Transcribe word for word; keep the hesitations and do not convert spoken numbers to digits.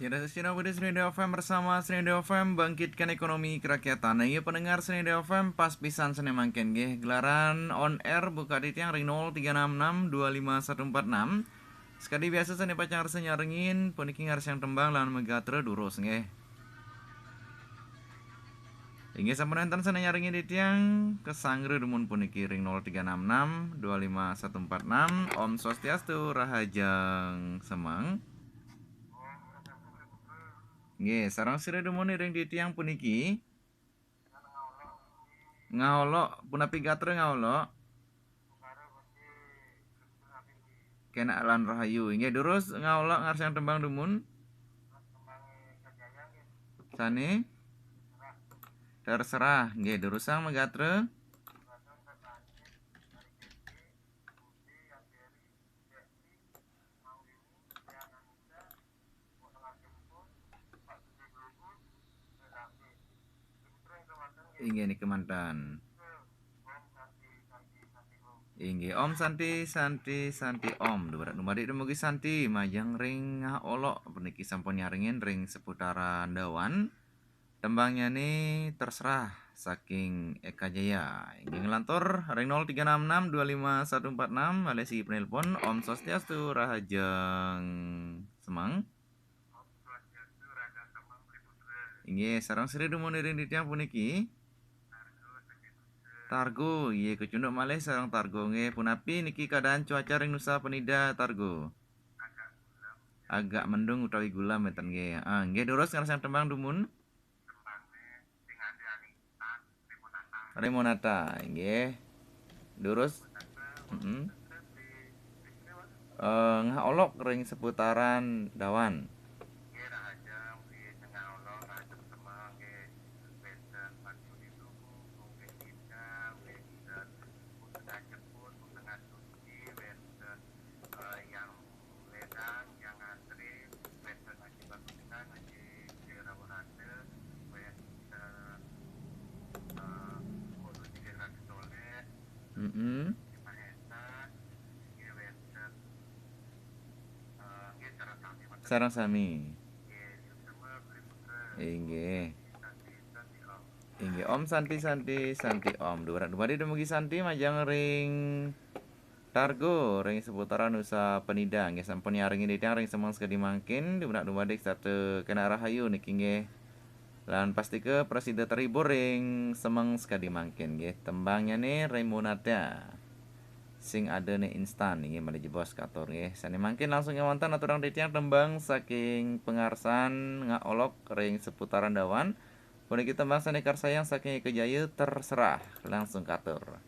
Sida sesina budi Senida F M bersama Senida F M bangkitkan ekonomi kerakyatan. Nah, iya pendengar Senida F M, pas pisan sene mangkin nggih. Gelaran on air buka titiang ring nol tiga enam enam dua lima satu empat enam. Sekadi biasa sene pacang rasa nyarengin, puniki ngarsiang tembang lan magatra durus nggih. Inggih sampun wenten sane nyarengin titiang, kasanggra dumun puniki ring nol tiga enam enam dua lima satu empat enam. Om Swastiastu, rahajeng semeng. Nggih, sareng sira dumun ring titiang puniki. Ngaolok, punapi gatra ngaolok? Kenak lan rahayu. Inggih, durus ngaolok ngarsiang tembang dumun. Sane? Terserah. Nggih, durusang magatra. Inggih niki manten. Inggih, Om Santi, Santi, Santi, Om. Dumadak dumadi dumugi Santi, majeng ring ngaolok puniki sampun nyarengin ring seputaran Dawan. Tembangnyane Terserah saking Eka Jaya. Inggih nglantur ring nol tiga enam enam dua lima satu empat enam, malih siki penelpon. Om Swastiastu, rahajeng semeng. Inggih, sareng sira dumun ring titiang puniki. Targo, inggih kacunduk malih sareng Targo nggih. Punapi niki keadaan cuaca ring Nusa Penida, Targo? Agak mendung utawi gulem wenten nggih. Ah, nggih durus ngarsiang tembang dumun. Remonata, inggih. Durus. Mm-mm. Eh, ngaolok ring seputaran Dawan. Mm-mm. Sareng sami. Inggih. Inggih, Om Santi, Santi, Santi, Om. Dumadak dumadi dumugi Santi majeng ring Targo ring seputaran Nusa Penida. Nggih, sampun nyarengin titiang ring semeng sakadi mangkin. Dumadak dumadi sareng kenak rahayu niki nggih. Lan pastika prasida terhibur ring semeng sakadi mangkin nggih. Tembangnyane Remonata. Sing ada ne instan nggih, malih jebos katur nggih. Sane mangkin langsung kewanten aturang titiang tembang saking pangarsan ngaolok ring seputaran Dawan. Puniki tembang sane karsayang saking Eka Jaya, Terserah. Langsung katur.